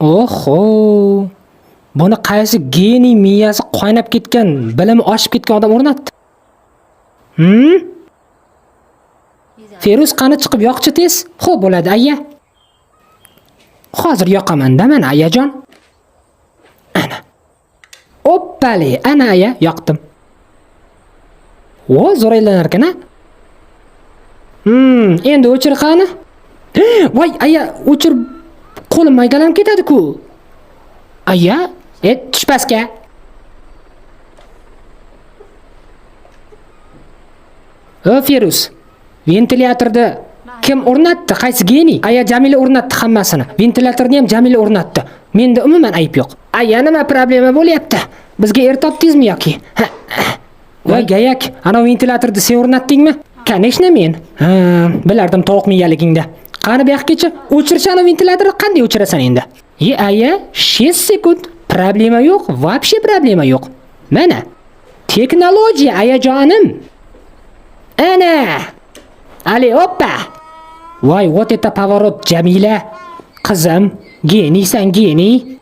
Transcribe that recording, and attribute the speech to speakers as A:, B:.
A: Oho! Buni qaysi geniy miyasi qaynab ketgan, bilimi oshib ketgan odam o'rnatdi? Hmm? Feruz qani chiqib yoqchi tez? Xo'p bo'ladi, aya. Hozir yoqaman-da mana ayajon. Ana. Oppali, ana aya, yoqdim. Vo, zo'r aylanar ekan a? Endi o'chir qani? Voy, aya, o'chir qo'lim maydalanib ketadi-ku. Aya, tush pastga. O Feruz, ventilyatorni kim o'rnatdi? Qaysi geniy? Aya Jamila o'rnatdi hammasini. Ventilyatorni ham Jamila o'rnatdi. Menda umuman ayb yo'q. Aya nima problema bo'lyapti? Bizga er topdingizmi yoki? Voy gayak, ana ventilyatorni sen o'rnatdingmi? Конечно men. Ha, bilardim tovuq miyaligingda. Qani bu yoqgacha o'chirchi ana ventilyatorni qanday o'chirasan endi? Ye aya, 6 sekund. Problema yo'q, вообще problema yo'q. Mana. Texnologiya ayajonim. Ana. Ali oppa. Voy, вот это поворот, Jamila. Qizim, geniysan, geniy.